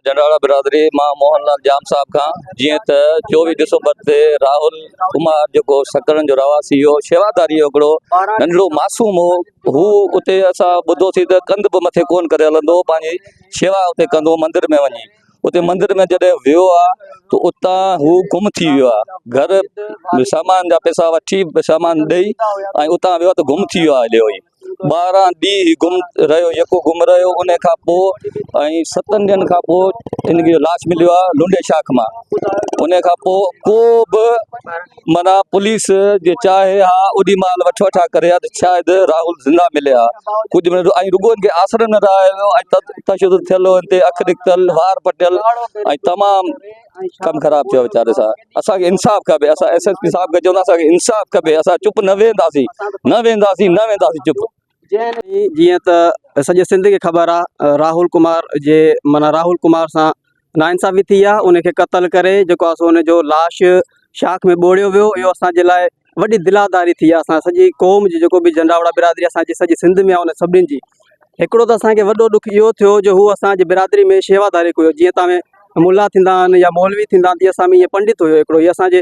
جنڊاڙا برادري مان موهن لال ڄام صاحب کان جيئن ته 24 ڊسمبر تي راهول ڪمار جيڪو سڪرن جو رهواسي هو شيواداري جو هڪڙو ننڍڙو معصوم هو هو اتي اسان ٻڌوسين ته ڪنڌ به مٿي ڪون ڪري هلندو هو پنهنجي شيوا اتي ڪندو هو مندر ۾ وڃي اتي مندر ۾ جڏهن ويو آ ته اتان هو گم ٿي ويو آ گهر سامان جا پئسا وٺي سامان ڏئي ۽ اتان ويو آ ته گم ٿي ويو آ هليو وڃي 12 ڏينهن گم رهيو يڪو گم رهيو ان کان پوء ۽ ستن ڏينهن کان پوء ان جو لاش مليو آهي لنڊي شاخ مان ان کان پوء ڪو به معنيٰ پوليس جي چاهي ها اوڏي مهل وٺ وٺا ڪري ها ته شايد راهول زنده ملي ها ڪجهه به ۽ رڳو ان کي آسرن ۾ رهايو ويو ۽ تشدد ٿيل هو ان تي اک نڪتل وار پٽيل ۽ تمام ڪم خراب ٿيو ويچاري سان اسان کي انصاف کپي اسان ايس ايس پي صاحب کي چوندا اسان کي انصاف کپي اسان چپ نه ويهنداسين نه ويهنداسين نه ويهنداسين چپ. جيئن ته سڄي سنڌ کي خبر آ راهول ڪمار جي معنيٰ راهول ڪمار سان ناانصافي ٿي آ ان کي قتل ڪري جيڪو آ سو ان جو لاش شاخ ۾ ٻوڙيو ويو اهو اسان جي لاء وڏي دلاداري ٿي آ اسان سڄي قوم جي جيڪو به جنڊاوڙا برادري اسان جي سڄي سنڌ ۾ آ ان سڀني جي هڪڙو ته اسان کي وڏو ڏک اهو ٿيو جو هو اسان جي برادري ۾ شيواداري هيو جيئن تان ۾ ملا ٿيندا آهن يا مولوي ٿيندا آهن تيئن اسان ۾ ائين پنڊت هيو هڪڙو هي اسان جي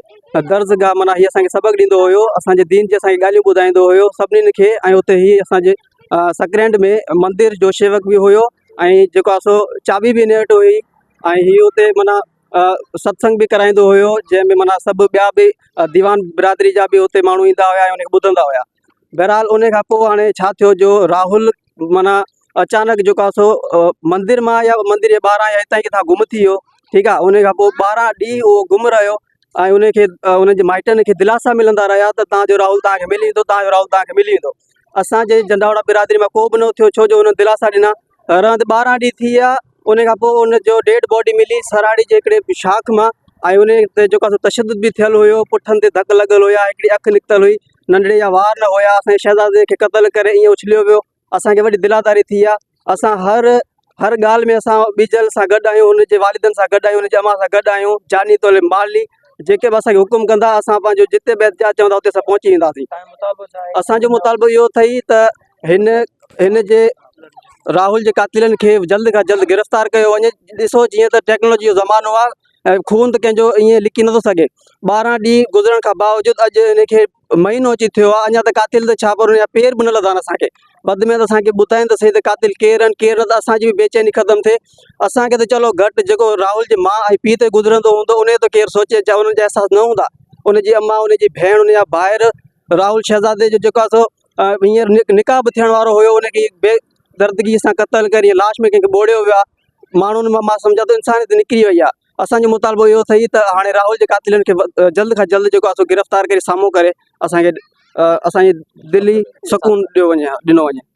درسگاهه معنيٰ هي اسان کي سبق ڏيندو هيو اسان جي دين جي اسان کي ڳالهيون ٻڌائيندو هيو سڀني کي ۽ اتي هي اسان جي سڪرنڊ ۾ مندر جو شيوڪ به هيو ۽ جيڪو آهي سو چاٻي به هن وٽ هئي ۽ هي اتي معنيٰ ستسنگ به ڪرائيندو هيو جنهن ۾ معنيٰ سڀ ٻيا به ديوان برادري جا به اتي ماڻهو ايندا هيا ۽ ان کي ٻڌندا هيا بهرحال ان کان پوء هاڻي ڇا ٿيو جو راهول معنيٰ اچانڪ جيڪو آهي سو مندر مان يا مندر جي ٻاهران يا هتان ڪٿان گم ٿي ويو ٺيڪ آهي ان کان پوء 12 ڏينهن اهو گم رهيو ۽ ان کي ان جي مائٽن کي دلاسا ملندا رهيا ته تان جو راهول تان کي ملي ويندو تان جو راهول تان کي ملي ويندو اسان جي جنڊاوڙا برادري مان ڪو به نه اٿيو ڇو جو انهن دلاسا ڏنا رهندي 12 ڏينهن ٿي ويا ان کان پوء ان جو ڊيڊ باڊي ملي سراڙي جي هڪڙي شاخ مان ۽ ان تي جيڪو آهي سو تشدد به ٿيل هيو پٺن تي ڌڪ لڳل هيا هڪڙي اک نڪتل هئي ننڍڙي جا وار نه هيا اسان جي شهزادي کي قتل ڪري ائين اڇليو ويو اسان کي وڏي دلاداري ٿي آهي اسان هر هر ڳالهه ۾ اسان ٻيجل سان گڏ آهيون ان جي والدن سان گڏ آهيون ان جي امان سان گڏ آهيون جاني توڙي مالي جيڪي به اسان کي حڪم ڪندا اسان پنهنجو جتي به احتجاج چوندا اتي اسان پهچي وينداسين اسان جو مطالبو اهو اٿئي ته هن هن جي راهول جي قاتلن کي جلد کان جلد گرفتار ڪيو وڃي ڏسو جيئن ته ٽيڪنالاجي جو زمانو آهي ۽ خون ته ڪنهن جو ائين لڪي نٿو سگهي 12 ڏينهن گذرڻ کان باوجود اڄ هن کي مهينو اچي ٿيو آهي اڃا ته قاتل ته ڇا پر هن جا پير به نه لڌا آهن اسان کي وڌ ۾ وڌ اسان کي ٻڌائين ته سهي ته قاتل ڪير آهن ڪير نه ته اسان جي به بيچيني ختم ٿئي اسان کي ته چلو گهٽ جيڪو راهول جي ماء ۽ پيء تي گذرندو هوندو ان جو ته ڪير سوچي جا انهن جا احساس نه هوندا ان جي اما ان جي ڀيڻ ان جا ڀائر راهول شهزادي جو جيڪو آهي سو هينئر نڪاح به ٿيڻ وارو هيو ان کي بي دردگي سان قتل ڪري لاش ۾ ڪنهن کي ٻوڙيو ويو آهي ماڻهن مان مان سمجهان ٿو انسانيت نڪري وئي آهي اسان جو مطالبو اهو اٿئي ته هاڻي راهول جي قاتلن کي جلد کان جلد جيڪو آهي سو گرفتار ڪري سامهون ڪري اسان کي اسان جي دلي سڪون ڏيو وڃي ڏنو وڃي.